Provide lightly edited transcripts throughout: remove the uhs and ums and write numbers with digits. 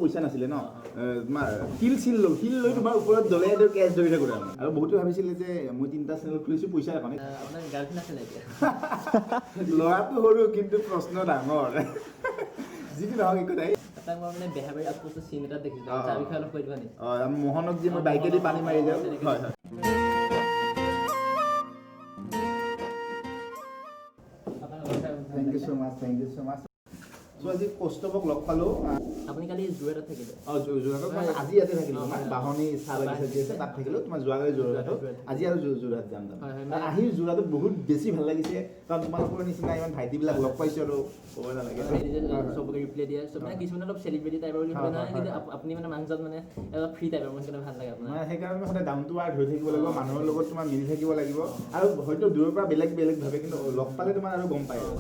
পইচা নাছিলে ন, তোমাৰ শিল চিল লৈ, শিল লৈ তোমাৰ ওপৰত দলিয়াই দিওঁ, কেচ ধৰি থাকোঁ তাৰমানে। আৰু বহুতে ভাবিছিলে যে মই তিনিটা চেনেল খুলিছোঁ পইচাৰ কাৰণে। আপোনাৰ গাৰ্লফ্ৰেণ্ড আছে নাই এতিয়া? ল'ৰাটো সৰু কিন্তু প্ৰশ্ন ডাঙৰ। যি কি নহওক, একো নাই। আপোনাক মই মানে বেহাবাৰী আউটপোষ্টৰ চিন এটা দেখিছিলোঁ। অ, তাৰ অ। বিষয়ে অলপ কৈ দিবা নেকি? অঁ, মোহনক যে মই বাইকেদি পানী মাৰি যাওঁ। তেনেকে। হয়। আপোনাক লগ পাই ভাল thank you লাগিলে। So much, thank you so much. So আজি কৌস্তভক লগ পালোঁ। আপুনি কালি যোৰহাটত থাকিলে? অঁ, যোৰহাটত মানে আজি ইয়াতে থাকিলোঁ। তোমাৰ বাহনী চাহ বাগিচা যি আছে তাত থাকিলোঁ। তোমাৰ যোৱাকালি যোৰহাটত, আজি আৰু যোৰহাট যাম তাৰমানে। হয়, হয়, আৰু আহি যোৰহাটত বহুত বেছি ভাল লাগিছে, কাৰণ তোমালোকৰ নিচিনা ইমান ভাইটিবিলাক লগ পাইছোঁ আৰু ক'ব নালাগে। চবকে ৰিপ্লাই দিয়ে, চব মানে কিছুমানে অলপ চেলিব্ৰিটি টাইপৰ বুলি ভাবে নহয়, কিন্তু আপুনি মানে মানুহজন মানে অলপ ফ্ৰী টাইপৰ, মই সেইকাৰণে ভাল লাগে আপোনাৰ। মানে সেইকাৰণে সদায় ডাউন টু আৰ্থ হৈ থাকিব লাগিব, মানুহৰ লগত তোমাৰ মিলি থাকিব লাগিব। আৰু হয়তো দূৰৰ পৰা বেলেগ বেলেগ ভাবে, কিন্তু লগ পালে তোমাৰ আৰু গম পায় আৰু।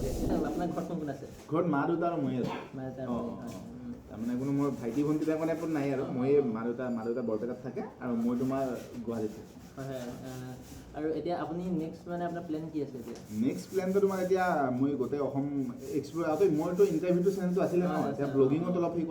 আপোনাৰ ঘৰত কোন কোন আছে? ঘৰত মা দেউতা আৰু মই আছোঁ। মা দেউতা অঁ। আৰু অঁ। আপুনি, অঁ। হয়। তাৰমানে কোনো মোৰ ভাইটি ভণ্টি তেনেকুৱা টাইপত নাই আৰু মই মা দেউতা বৰপেটাত থাকে আৰু মই তোমাৰ গুৱাহাটীত থাকোঁ। হয়, আৰু এতিয়া আপুনি নেক্সট মানে আপোনাৰ প্লেন কি আছে এতিয়া? নেক্সট প্লেনটো তোমাৰ এতিয়া মই গোটেই অসম এক্সপ্ল'ৰ, আগতে মইতো ইণ্টাৰভিউটো চেনেলটো আছিলে ন, এতিয়া ব্লগিঙত অলপ সেই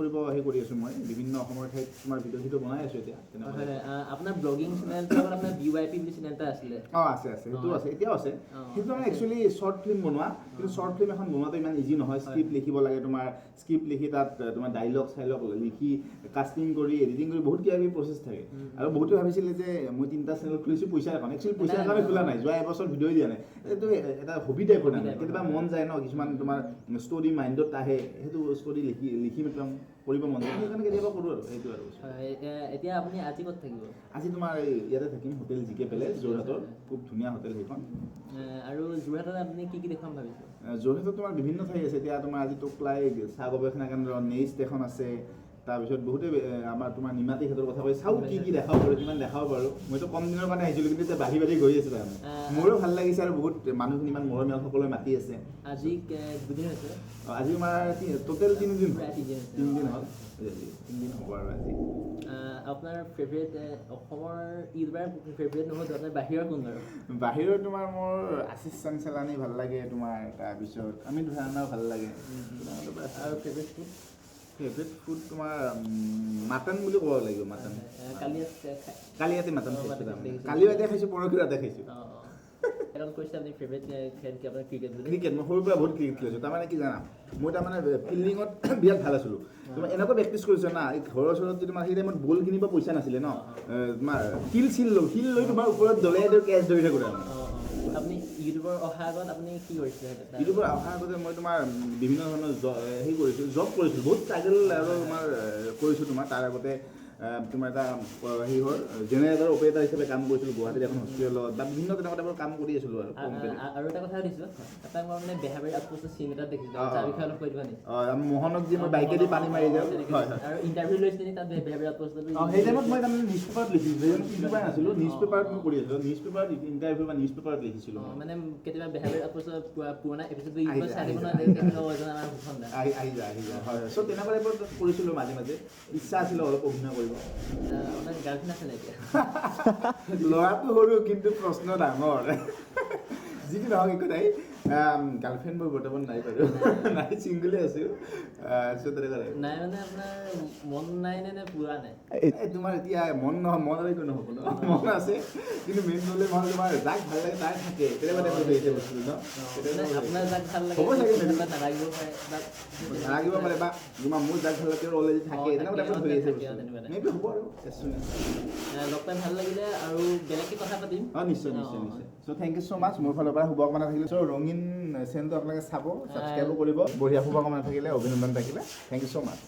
কৰি আছোঁ। মই বিভিন্ন অসমৰ ঠাইত তোমাৰ ভিডিঅ' চিডিঅ' বনাই আছোঁ এতিয়া তেনেকুৱা। হয়, আপোনাৰ ব্লগিং চেনেলটোৰ লগত আপোনাৰ বি ৱাই পি বুলি চেনেল এটা আছিলে। অঁ, আছে আছে, সেইটো আছে, এতিয়াও আছে। সেইটো মানে একচুৱেলি শ্বৰ্ট ফিল্ম বনোৱা, কিন্তু শ্বৰ্ট ফিল্ম এখন বনোৱাটো ইমান ইজি নহয়। স্ক্ৰিপ্ট লিখিব লাগে, তোমাৰ স্ক্ৰিপ্ট লিখি তাত তোমাৰ ডাইলগ চাইলগ লিখি, কাষ্টিং কৰি, এডিটিং কৰি, বহুত কিবা কিবি প্ৰচেছ থাকে। আৰু বহুতে ভাবিছিলে যে মই তিনিটা চেনেল খুলিছোঁ পইচাৰ কাৰণে। একচুৱেলি পইচাৰ কাৰণে খোলা নাই, যোৱা এবছৰ ভিডিঅ' দিয়া নাই। এইটো এটা হবি টাইপৰ নাই, কেতিয়াবা মন যায় ন, কিছুমান তোমাৰ ষ্টৰি মাইণ্ডত আহে, সেইটো ষ্টৰি লিখি লিখি একদম কৰিব মন যায়, সেইকাৰণে কেতিয়াবা কৰোঁ আৰু সেইটো আৰু। হয়, এতিয়া আপুনি আজি ক'ত থাকিব? আজি তোমাৰ এই ইয়াতে থাকিম, হোটেল জি কে পেলেচ, যোৰহাটৰ খুব ধুনীয়া হোটেল সেইখন। আৰু যোৰহাটত আপুনি কি কি দেখুৱাম ভাবিছে? যোৰহাটত তোমাৰ বিভিন্ন ঠাই আছে। এতিয়া তোমাৰ আজি টোকলাই চাহ গৱেষণা কেন্দ্ৰ, নেইষ্ট এখন আছে, তাৰপিছত বহুতে আমাৰ তোমাৰ নিমাতী ঘাটৰ কথা কৈ চাওঁ কি কি দেখাব পাৰোঁ, কিমান দেখাব পাৰোঁ। মইতো কম দিনৰ কাৰণে আহিছিলোঁ, কিন্তু এতিয়া বাঢ়ি বাঢ়ি গৈ আছে তাৰমানে। মোৰো ভাল লাগিছে আৰু বহুত মানুহখিনি ইমান মৰমীয়াল, সকলোৱে মাতি আছে। আজি দুদিন হৈছে? আজি তোমাৰ টোটেল 3 দিন হ'ল। প্ৰায় 3 দিন হৈছে। 3 দিন হ'ল আজি, 3 দিন হ'ব আৰু আজি। আপোনাৰ ফেভৰেট অসমৰ ইউটিউবাৰ, ফেভৰেট নহ'লেও আপোনাৰ বাহিৰৰ কোন বাৰু? বাহিৰৰ তোমাৰ মোৰ আশিষ চাঞ্চলানী ভাল লাগে তোমাৰ, তাৰপিছত অমিত ভয়ানাও ভাল লাগে। আৰু ফেভৰেট ফুড? ফেভৰেট ফুড তোমাৰ মাটন বুলি ক'ব লাগিব, মাটন। কালি ইয়াত কালি ইয়াতে মাটন অ, খাইছোঁ। মাটন তাৰমানে দেখিছোঁ। কালিও ইয়াতে খাইছোঁ, পৰহিও ইয়াতে খাইছোঁ। অঁ, এখন কৈছে আপুনি ফেভৰেট খেল কি আপোনাৰ ক্ৰিকেট বুলি। ক্ৰিকেট, মই সৰুৰ পৰা বহুত ক্ৰিকেট খেলিছোঁ। তাৰমানে কি জানা, মই তাৰমানে ফিল্ডিঙত বিৰাট ভাল আছিলোঁ। তোমাৰ এনেকুৱা প্ৰেক্টিচ কৰিছোঁ না, এই ঘৰৰ ওচৰত যে তোমাৰ সেই টাইমত বল কিনিব পইচা নাছিলে ন, তোমাৰ শিল চিল লৈ, শিল লৈ তোমাৰ ওপৰত দলিয়াই দিওঁ, কেচ ধৰি থাকোঁ তাৰমানে। অঁ, আপুনি ইউটিউবৰ অহাৰ আগত আপুনি কি কৰিছিলে? ইউটিউবৰ অহাৰ আগতে মই তোমাৰ বিভিন্ন ধৰণৰ হেৰি কৰিছোঁ, জব কৰিছিলোঁ, বহুত ষ্ট্ৰাগল আৰু তোমাৰ কৰিছোঁ। তোমাৰ তাৰ আগতে তোমাৰ এটা হেৰি হ'ল, জেনেৰেটৰ অপাৰেটৰ হিচাপে কাম কৰিছিলোঁ গুৱাহাটীত এখন হস্পিটেলত বা বিভিন্ন তেনেকুৱা টাইপৰ কাম কৰি আছিলোঁ আৰু কোম্পানীত। আৰু এটা কথা সুধিছোঁ, আপোনাক মই মানে বেহাবাৰী আউটপোষ্টৰ চিন এটা দেখিছিলোঁ। অ, তাৰ অ। বিষয়ে অলপ কৈ দিবা নেকি? অঁ, মোহনক যে মই বাইকেদি পানী মাৰি যাওঁ। তেনেকে। হয়। আৰু ইণ্টাৰভিউ লৈছিলে নেকি তাত বেহাবাৰী আউটপোষ্টত? অঁ, সেই টাইমত মই তাৰমানে নিউজ পেপাৰত লিখিছিলোঁ। সেই টাইমত ইউটিউবাৰ নাছিলোঁ, নিউজ পেপাৰত মই কৰি আছিলোঁ, নিউজ পেপাৰত ইণ্টাৰভিউ বা নিউজ পেপাৰত লিখিছিলোঁ মই। মানে কেতিয়াবা বেহাবাৰী আউটপোষ্টৰ পুৰণা এপিছডবোৰ আহি ইউটিউবত যায়, চাই আহি থাকিব যায়। নহয়, তেতিয়া এজন আমাৰ ভূষণ দা। আহি আহি যায়, আহি যায়, হয়। চ' তেনেকুৱা টাইপত কৰিছিলোঁ। মাজে মাজে ইচ্ছা আছিলে অলপ অভিনয় কৰিব। আপোনাৰ গাৰ্লফ্ৰেণ্ড আছে নাই এতিয়া? ল'ৰাটো সৰু কিন্তু প্ৰশ্ন ডাঙৰ। যি কি নহওক, একো নাই। গাৰ্লফ্ৰেণ্ড মোৰ বৰ্তমান নাই বাৰু, নাই, ছিংগলে আছোঁ। চ' তেনেকুৱা নাই। নাই মানে আপোনাৰ মন নাই নে নে পুৰা নাই? এই তোমাৰ এতিয়া মন নহয়, মন আৰু একো নহ'ব ন, মন আছে, কিন্তু মেইন প্ৰব্লেম হ'ল তোমাৰ যাক ভাল লাগে তাই থাকে, তেনেকুৱা টাইপৰ হৈ আছে বস্তুটো ন। মানে আপোনাৰ যাক ভাল লাগে হ'ব চাগে maybe। বা নালাগিব পাৰে বা নালাগিব পাৰে বা তোমাৰ মোৰ যাক ভাল লাগে অলৰেডি থাকে, তেনেকুৱা থাকে, টাইপৰ হৈ আছে থাকে, বস্তুটো। তেনেকুৱা type। Maybe হ'ব আৰু as soon as। লগ পাই ভাল লাগিলে আৰু বেলেগকে কথা পাতিম। অঁ, নিশ্চয় নিশ্চয় নিশ্চয়। So thank you so much, মোৰ ফালৰ পৰা শুভকামনা থাকিলে। চ' ৰঙীন চেনেলটো আপোনালোকে চাব, ছাবস্ক্ৰাইবো কৰিব। বঢ়িয়া, শুভকামনা থাকিলে, অভিনন্দন থাকিলে। Thank you so much.